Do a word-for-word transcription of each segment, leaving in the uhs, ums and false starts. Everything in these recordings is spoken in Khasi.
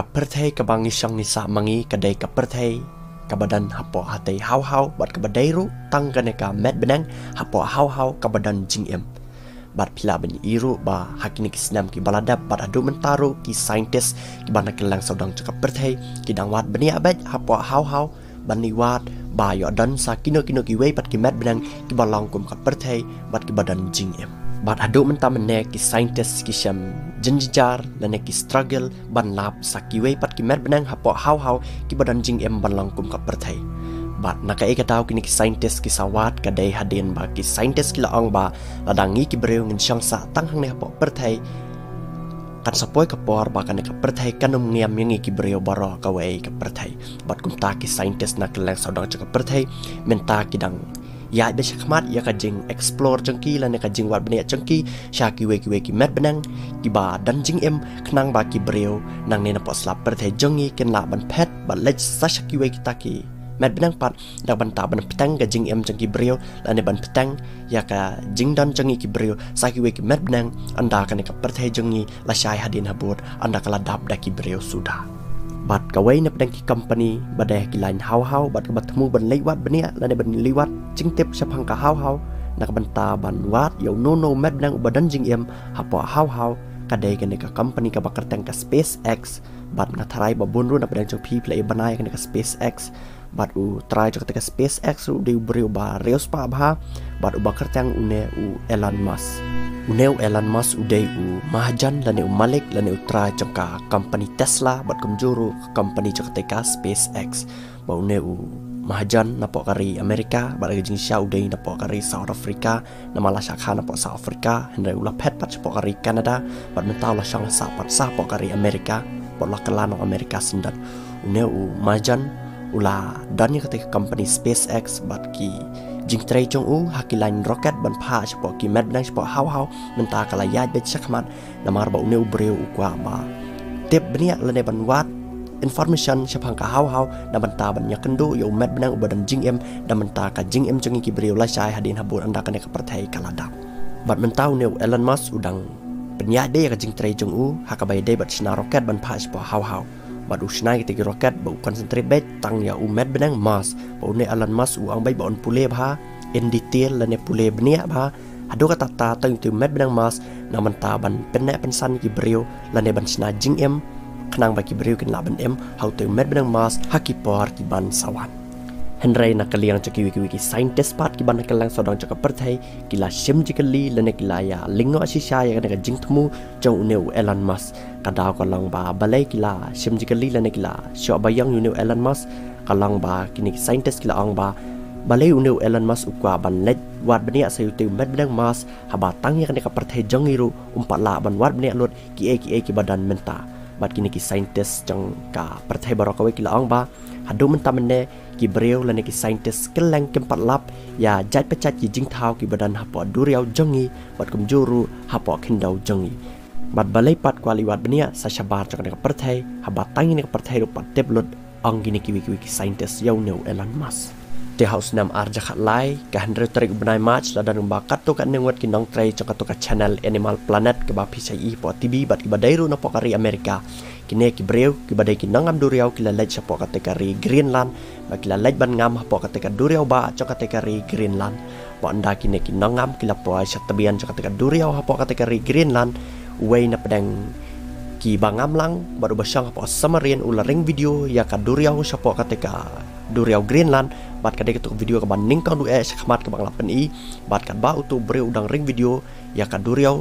Ka pyrthei kaba ngi shong ngi sah ma ngi ka dei ka pyrthei kaba don hapoh hatei hawhaw bad kaba dei ruh tang kane ka met bneng hapoh hawhaw kaba don jingim. Bad phi lah ban ïohi ruh ba ha kine ki snem kiba la dep bad haduh mynta ruh ki scientist kiba na kylleng sawdong jong ka pyrthei ki dang wad bniah beit hapoh hawhaw ban ïohi wad ba ïoh don sa kino kino kiwei pat ki met bneng kiba long kum ka pyrthei bad kiba don jingim. Bad haduh mynta mynne ki scientist ki shem jynjar lane ki struggle ban lap sa kiwei pat ki met bneng hapoh hawhaw kiba don jingim ban long kum ka pyrthei. Bad na kaei ka daw kine ki scientist ki sa wad ka dei hadien ba ki scientist ki la ong ba lada ngi ki briew ngin shong sah tang hangne hapoh pyrthei, kan sa poi ka por ba kane ka pyrthei kan ym ngiam ïa ngi ki briew baroh kawei ka pyrthei. Bad kumta ki scientist na kylleng sawdong jong ka pyrthei mynta ki dang ïaid beit shakhmat ïa ka jing explore jong ki lane ka jingwad bniah jong ki sha kiwei kiwei ki met bneng kiba don jingim, khnang ba ki briew nangne napoh sla pyrthei jong ngi kin lah ban phet bad leit sa sha kiwei kita ki met bneng pat, na ka bynta ban bteng ka jingim jong ki briew lane ban bteng ïa ka jingdon jong ngi ki briew sa kiwei ki met bneng ynda kane ka pyrthei jong ngi lashai hadien habud ynda ka la dap da ki briew suda. Bad kawei na pdeng ki company ba dei ha ki lain hawhaw bad kaba thmu ban leit wad bniah lane ban leit wad jingtip shaphang ka hawhaw na ka bynta ban wad ïa uno uno u met bneng uba don jingim hapoh hawhaw ka dei kane ka company kaba kyrteng ka SpaceX. Bad nga tharai ba bun ruh na pdeng jong phi phi la ïohi bnai ïa kane ka SpaceX. Bad u trai jong kata ka SpaceX ruh u dei u briew uba riewspah bha bad uba kyrteng une u Elon Musk. Une u Elon Musk u dei u mahajan lane u malik lane u trai jong ka company Tesla bad kumjuh ruh ka company jong kata ka SpaceX. Bad une u mahajan napoh ka ri America bad ka jingshisha u dei napoh ka ri South Africa. Namar la shah kha napoh South Africa hynrei u la phet pat shapoh ka ri Canada bad mynta u la shong sah pat shapoh ka ri America bad u la kylla noh America syndon. Une u mahajan u la don ïa kata ka company SpaceX bad ki jingtrei jong u ha ki lain rocket ban phah shapoh ki met bneng shapoh hawhaw mynta ka la ïaid beit shakhmat. Namar ba une u briew u kwah ba tip bniah lane ban wad information shaphang ka hawhaw na bynta ban ïakynduh ïa u met bneng uba don jingim na bynta ka jingim jong ngi ki briew lashai hadien habud ynda kane ka pyrthei ka la dap. Bad mynta une u Elon Musk u dang pynïaid beit ïa ka jingtrei jong u ha kaba ïadei bad shna rocket ban phah shapoh hawhaw. Bad u shna ïa kita ki rocket ba u concentrate beit tang ïa u met bneng Mars. Bad une Elon Musk u ong beit ba un pule bha in detail lane pule bniah bha haduh katta katta tang ïa u met bneng Mars na bynta ban pynneh pynsan ïa ki briew lane ban shna jingim khnang ba ki briew kin lah ban im ha uto u met bneng Mars ha ki por ki ban sa wan. Hynrei na ka liang jong kiwei kiwei ki scientist pat kiba na kylleng sawdong jong ka pyrthei ki la shim jingkylli lane ki la ïa lyngngoh shisha ïa kane ka jingthmu jong une u Elon Musk. Ka daw ka long ba balei ki la shim jingkylli lane ki la shoh baïong ïa une u Elon Musk. Ka long ba kine ki scientist ki la ong ba balei une u Elon Musk u kwah ban leit wad bniah sa ïa uto u met bneng Mars haba tang ïa kane ka pyrthei jong ngi ruh um pat lah ban wad bniah lut kiei kiei kiba don mynta. Bad kine ki scientist jong ka pyrthei baroh kawei ki la ong ba haduh mynta mynne ki briew lane ki scientist kylleng kim pat lap ïa jait pa jait ki jingthaw kiba don hapoh duriaw jong ngi bad kumjuh ruh hapoh khyndew jong ngi. Bad balei pat kwah leit wad bniah sa shabar jong kane ka pyrthei haba tang ïa kane ka pyrthei ruh pat tip lut, ong kine kiwei kiwei ki scientist ïa une u Elon Musk. Te ha u snem ar hajar khatlai, ka hynriew tarik u bnai March, la don kumba katto katne ngut ki nongtrei jong katto ka channel Animal Planet kaba phi sa ïohi hapoh TV bad kiba dei ruh napoh ka ri America. Kine ki briew kiba dei ki nongngam duriaw ki la leit shapoh kata ka ri Greenland bad ki la leit ban ngam hapoh kata ka duriaw bah jong kata ka ri Greenland. Bad ynda kine ki nongngam ki la poi sha tbian jong kata ka duriaw hapoh kata ka ri Greenland, uwei na pdeng kiba ngam lang bad uba shong hapoh submarine u la ring video ïa ka duriaw shapoh kata ka duriaw Greenland. Bad ka dei kato ka video kaba nyngkong duh eh shakhmat kaba nga la pyni. Bad katba uto u briew u dang ring video ïa ka duriaw,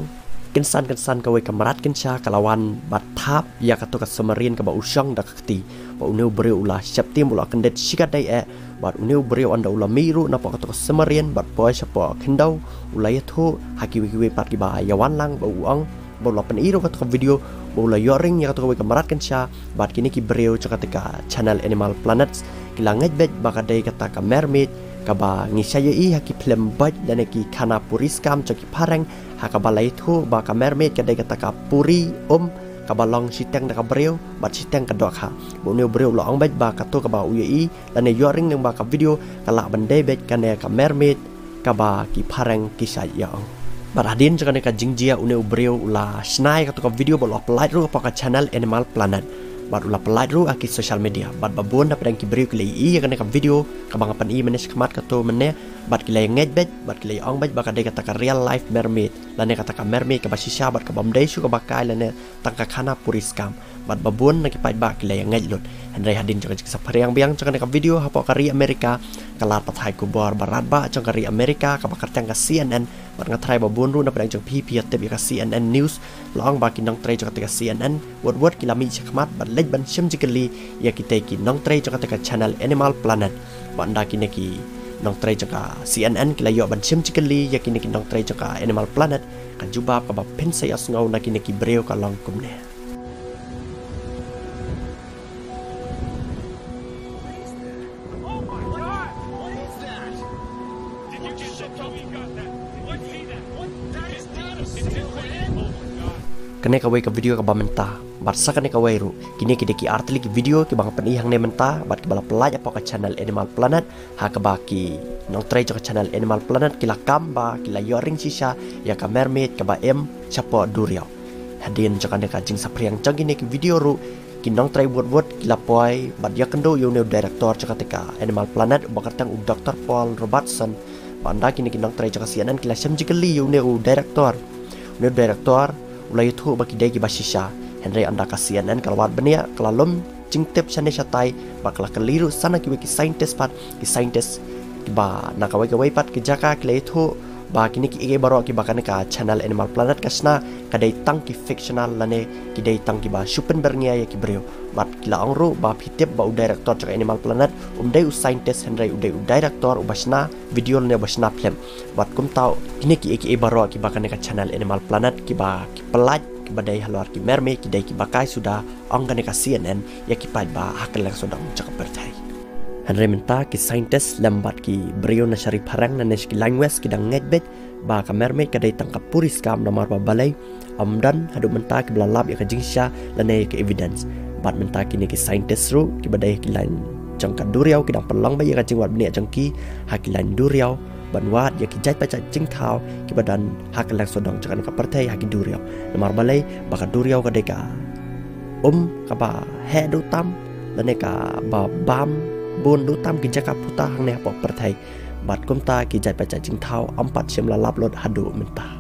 kynsan kynsan kawei ka mrad kynsha ka la wan bad thap ïa kato ka submarine kaba u shong da ka kti. Bad une u briew u la sheptieng bad u la kyndit shikatdei eh. Bad une u briew ynda u la mih ruh napoh kato ka submarine bad poi shapoh khyndew, u la ïathuh ha kiwei kiwei pat kiba ïawan lang bad u ong, bad u la pyni ruh kato ka video ba u la ïoh ring ïa kato kawei ka mrad kynsha. Bad kine ki briew jong kata ka channel Animal Planets ki la ngeit beit ba ka dei kata ka mermaid kaba ngi shait ïohi ha ki phlim beit lane ki khana puri skam jong ki phareng, ha kaba la ïathuh ba ka mermaid ka dei kata ka puri um kaba long shiteng da ka briew bad shiteng ka dohkha. Bad une u briew u la ong beit ba kato kaba u ïohi lane ïoh ring lyngba ka video ka lah ban dei beit kane ka mermaid kaba ki phareng ki shait ïa ong. Bad hadien jong kane ka jingjia une u briew u la shna ïa kato ka video bad u la pyllait ruh hapoh ka channel Animal Planet. Bad u la pyllait ruh ha ki social media. Bad ba bun na pdeng ki briew ki la ïohi ïa kane ka video kaba nga pyni mynne shakhmat katto mynne. Bad ki la ïa ngeit beit, bad ki la ïa ong beit ba ka dei kata ka real life mermaid lane kata ka mermaid kaba shisha bad kaba ym dei shuh kaba kai lane tang ka khana puri skam. Bad ba bun na ki paidbah ki la ïa ngeit lut. Hynrei hadien jong ka jingsaphriang biang jong kane ka video hapoh ka ri Amerika, ka lad pathai khubor ba radbah jong ka ri Amerika kaba kyrteng ka C N N. Bad nga tharai ba bun ruh na pdeng jong phi phi ïa tip ïa ka C N N news. La ong ba ki nongtrei jong kata ka C N N wut wut ki la mih shakhmat bad leit ban shim jingkylli ïa kitei ki nongtrei jong kata ka channel Animal Planet. Bad ynda kine ki nongtrei jong ka C N N ki la ïoh ban shim jingkylli ïa kine ki nongtrei jong ka Animal Planet, ka jubab kaba pynshai ïohsngew na kine ki briew ka long kumne. Oh my god! What is that? Did you just tell me you got that? What is that? What? That is not a single animal. Kane kawei ka video kaba mynta. Bad sa kane kawei ruh, kine ki dei ki artylli ki video kiba nga pyni hangne mynta bad kiba la pyllait hapoh ka channel Animal Planet. Ha kaba ki nongtrei jong ka channel Animal Planet ki la kam ba ki la ïoh ring shisha ïa ka mermaid kaba im shapoh duriaw. Hadien jong kane ka jingsaphriang jong kine ki video ruh, ki nongtrei wut wut ki la poi bad ïakynduh ïa une u director jong kata ka Animal Planet uba kyrteng u Doctor Paul Robertson. Bad ynda kine ki nongtrei jong ka C N N ki la shim jingkylli ïa une u director, une u director u la ïathuh ba ki dei kiba shisha. Hynrei ynda ka C N N ka la wad bniah ka la lum jingtip shane shatai bad ka la kylli ruh sa na kiwei ki scientist pat, ki scientist kiba na kawei kawei pat ki jaka ki la ïathuh ba kine kiei kiei baroh kiba kane ka channel Animal Planet ka shna ka dei tang ki fictional lane ki dei tang kiba shu pynbyrngia ïa ki briew. Bad ki la ong ruh ba phi tip ba u director jong ka Animal Planet um dei u scientist hynrei u dei u director uba shna video lane uba shna film. Bad kumta kine kiei kiei baroh kiba kane ka channel Animal Planet kiba ki pyllait kiba dei halor ki mermaid ki dei kiba kai suda, ong kane ka C N N ïa ki paidbah ha kylleng sawdong jong ka pyrthei. Hynrei mynta ki scientist lem bad ki briew na sha ri phareng lane sha ki lain west ki dang ngeit beit ba ka mermaid ka dei tang ka puri skam namar ba balei ym don haduh mynta kiba la lap ïa ka jingshisha lane ïa ka evidence. Bad mynta kine ki scientist ruh kiba dei ha ki lain jong ka duriaw ki dang pynlong beit ïa ka jingwad bniah jong ki ha ki lain duriaw ban wad ïa ki jait pa jait jingthaw kiba don ha kylleng sawdong jong kane ka pyrthei ha ki duriaw. Namar balei ba ka duriaw ka dei ka um kaba heh duh tam lane kaba bam bun duh tam ki jaka puta hangne hapoh pyrthei. Bad kumta ki jait pa jait jingthaw ym pat shym la lap lut haduh mynta.